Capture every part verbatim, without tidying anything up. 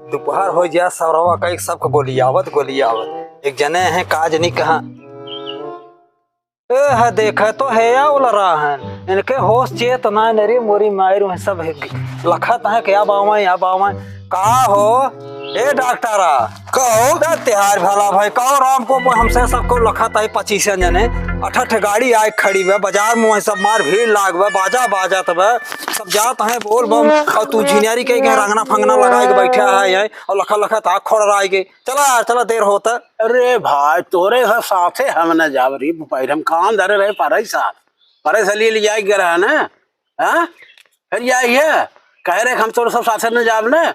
दोपहर होइ जा, सरवा कइ सबके गोलियावत, गोलियावत। एक जने हैं, काज नहीं कहा। ए, है देखे तो है या उलरा हैं। इनके होश चेत नाहीं, नरी मोरी मायर में सब है। लखत हैं कि अब आवें, अब आवें। का हो? ए डॉक्टरा। कहो। त तिहार भला भाई, कहो राम को हमसे सबको लखत है पच्चीस जने। अठठ गाड़ी आए खड़ी बा, बाजार में वहीं सब मार भीड़ लाग बा, बाजा बाजत बा, सब जात हैं बोल बम, और तू झिनियारी के, के रंगना फंगना लगाए के बैठा है, है, और लखा लखा ता खोड़ रहा है के। चला यार, चला, देर होता। अरे भाई, तोरे सब साथे हम न जाब रे, भाई, हम काम धरे रहे परे साल, परे से लिए लिया के रहा ना, हाँ? फिर या ये कह रहे हम तोरे सब साथे न जाब ना,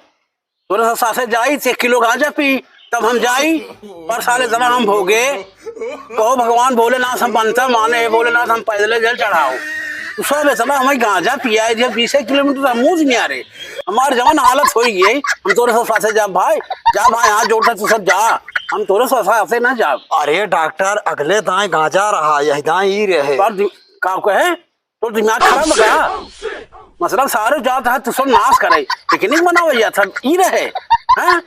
तोरे सब साथे जाई, एक किलो गांजा पी, तब हम जाई। पर साले इतना हम भोगे, कहो भगवान भोलेनाथ हम बनता माने, हे भोलेनाथ हम पैदले जल चढ़ाओ। तू सब इतना हमें गांजा पिया है, बीस किलोमीटर हम मुंह नहीं आ रहे, हमार जवन हालत होई गई, हम तोरे सब साथे जाब भाई, जा भाई, हाथ जोड़ता तू सब जा, हम तोरे सब साथे ना जाब। अरे डॉक्टर, अगले दाएं गांजा रहा, यही दाएं ई रहे। पर दि-, का कहे? तो दिमाग खराब बा का? मतलब सारे जात है तू सब नाश करे, पिकनिक मनावे जात है, ई रहे, हैं?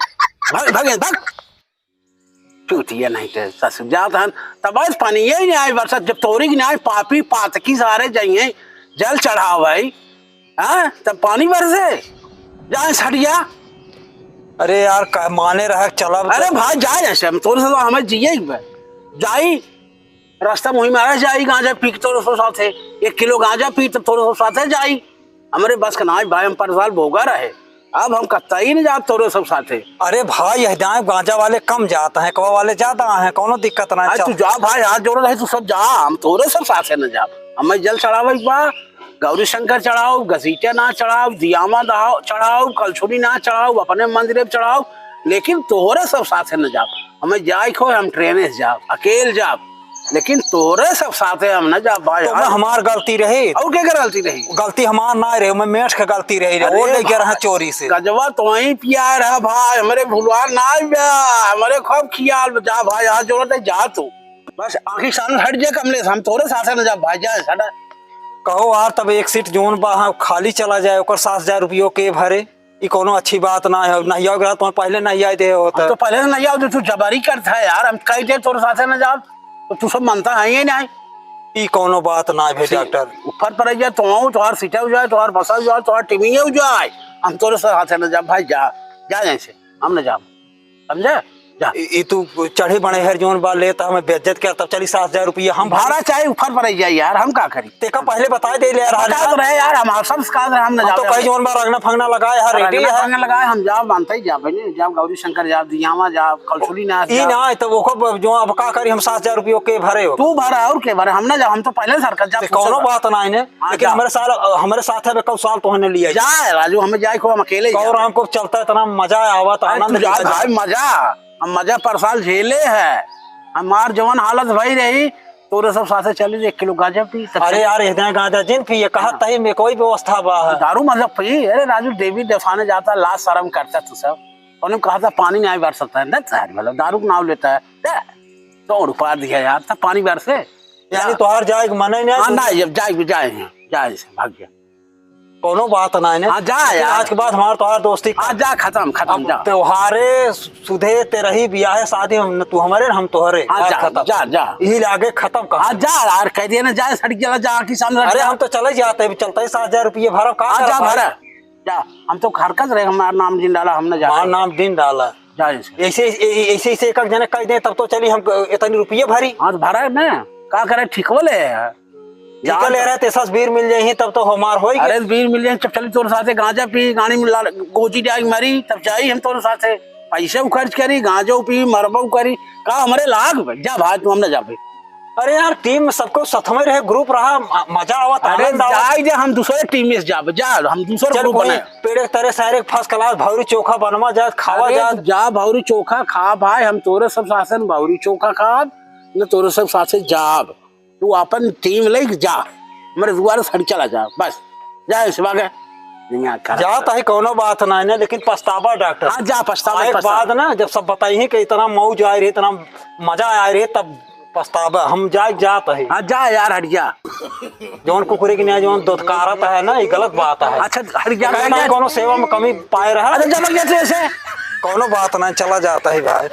भाग, भाग, भाग। चूतिया नहीं ते ससुर जात हन, तब आज पानी यही नहीं आए बरसात, जब तोरी की नहीं आए, पापी पातकी सारे जाइए, जल चढ़ावे, हैं? तब पानी बरसे, जाए सड़िया। अरे यार, का माने रहा, चला। अरे भाई, जाए ऐसे, हम तोरे से तो हमें जिए ही बा। जाई, रास्ता मुही मारा जाई, गांजा पी के तोरे सब साथे, एक किलो गांजा पी तो तोरे सब साथे जाई। हमरे बस का नाई भाई, हम पर साल भोगा रहे, अब हम कतई न जाब तोरे सब साथे। अरे भाई, यह जाए गांजा वाले कम जात हैं, कवा वाले ज्यादा हैं, कौनो दिक्कत ना। अरे चल। तू जा भाई, हाथ जोड़ रहे, तू सब जा, हम तोरे सब साथे न जाब। हमें जल चढ़ावे के बा, गौरी शंकर चढ़ाओ, घसीटा ना चढ़ाओ, दियामा दहाओ, चढ़ाओ, कलछुली ना चढ़ाओ, अपने मंदिर में चढ़ाओ, लेकिन तोरे सब साथे न जाब। हमें जाए खो, हम ट्रेन से जाब, अकेल जाब, लेकिन तोरे सब साथे हम न जाब भाई। तो यार। हमार गलती रही। और के गलती रही? गलती हमार ना रही, मैं मेठ के गलती रही रे। अरे वो लेके रहा भाई, चोरी से। गजवा तो वहीं पिया रहा भाई, हमरे भुलवा ना बा, हमरे खूब खियाल बा। जा भाई, हाथ जोड़त है, जा तू। बस आँखी सामने हट जाए कमलेश, हम तोरे साथे न जाब भाई, जा हटा। कहो यार, तब एक सीट जोन बा, हाँ, खाली चला जाए, ओकर सात हजार रुपयो के भरे। ई कौनो अच्छी बात ना है। नहिया के रहत, तुम्हें पहले नहिया दे होता। हम तो पहले से नहिया होते, तू जबरी करता है यार, हम कई दे तोरे साथे न जाब, तो तू सब मानता है ही नहीं। ई कौनो बात ना है भाई सी, डॉक्टर। ऊपर पर जा, तो तोहार सीटा हो जाए, तोहार बसा हो जाए, तोहार टीवी हो जाए, हम तोरे साथे न जाब भाई, जा, जा जैसे, हम न जाब, समझे? जा। ई, ई तू चढ़े बड़े हर जोन बा लेता, हमें बेइज्जत करता, चली सात हजार रुपया हम भाड़ा चाहे ऊपर पर जाए यार, हम का करी? तेका पहले बताए दे ले यार, बता तो रहे यार, हम संस्कार रहे, हम न हम तो जावे। कहीं जोन बा रंगना फंगना लगाए, हर अरे रेडी अगला है। फंगना लगाए, हम जाब, मानते ही जाब, बहनी, जाब गौरी शंकर जाब, दियावा जाब, कलछुली ना ई जाब। ना है तो वो को जो अब का करी, हम सात हजार रुपया के भरे हो। तू भरा और के भरे, हम ना जाब, हम तो पहले सरकार जाब, ते पूछे कौनो बा। बात ना है ने, हाँ, लेकिन जाब। हमारे साल, हमारे साथ है, कौ साल तो होने लिया। जा राजू, हमें जाए को, हम अकेले ही कौर जाब। हमको चलता इतना मजा आवा, तो अरे आनंद तू जा लिया जाए। भाई, मजा, हम मजा पर साल झेले है, हमार जवन हालत भई रही, तोरे सब साथे चली, एक किलो गांजा पी, तब अरे चली। यार, इतना गांजा जिन पिए, कहत हाँ। तही में कोई व्यवस्था बा है। दारू मतलब पी, अरे राजू, देवी देवसाने जाता, लाज शर्म करता तू सब। उन्हें कहा था पानी नहीं बरसता है, ना सारी मतलब दारू का नाम लेता है, दे, तोड़ पा दिया यार, तब पानी बरसे। यानी जा। तोहार जाए के मने नहीं हाँ, है? ना, जब जाए, जाए हैं, जाए से, भाग गया। कौनो बात ना है ने। हाँ, जा लेकिन यार। आज के बाद हमार तोहार दोस्ती हाँ, जा, खत्म, खत्म, अब जा। त्योहारे सुधे ते रही, बियाहे शादी, हम, तू हमारे, हम तोहरे। हाँ, बात जा, खत्म। जा, जा। यही ले आगे खत्म कर। हाँ, जा यार, कह दिया ना, जा, सड़क चला, जा, आँखी सामने अरे, जा। हम तो चले जाते, अभी चलते ही सात हजार रुपये भरब, का हाँ, करब जा, भाई? भरा। जा, हम तो हरकत रहे, हमारा नाम जिन डाला, हम ना जा हमार रहे। नाम जिन डाला। जा, ऐसे। ऐसे, ऐसे, ऐसे एक, एक जने कह दे, तब तो चली, हम इतनी रुपये भरी। हाँ, तो भरा है ना, का करे, ठीक हो ले यार। ठीक है, ले रहे, तेसस बीर मिल जाई, तब तो हमार होई अरे, गए। बीर मिल जाई, तब चली तोरे साथे गांजा पी, गाड़ी में ला-, गोजी डाल मरी, तब जाई हम तोरे साथे। पैसे उ खर्च करी, गांजो पी, मरबो करी, का हमरे लाग बे? जा भाई, तू हम ना जाबे। अरे यार, टीम में सबको साथ में रहे, ग्रुप रहा, म-, मजा आवत, अरे, आनंद आवत। जाई जे, हम दूसरे टीम में से जाबे, जा, हम दूसरे चल, ग्रुप कोई बनाए। पेड़े तरे सारे फर्स्ट क्लास भौरी चोखा बनवा जात, खावा अरे, जात। जा भौरी चोखा खा भाई, हम तोरे सब साथे भौरी चोखा खाब, न तोरे सब साथे जाब। तू अपन टीम लेके जा, हमरे दुआरे से चला जा, बस, जा इस बागे। दुनिया खराब जात कर। है, कौनो बात ना है ना, लेकिन पछतावा डॉक्टर। हाँ, जा, पछतावा, आए के पछतावा। बाद ना, जब सब बताई है कि इतना मौज आए रही, इतना मजा आए रही, तब पछतावा। हम जाए, जात है। हाँ, जा यार, हट जा। जौन कुकुरे की न्याय, जौन दुत्कारत है ना, ये गलत बात है। अच्छा, हट जा, कहना हट जा। कौनो सेवा में कमी पाए रहा। अच्छा, चलो, जैसे, जैसे। कौनो बात ना, चला जाता है भाई।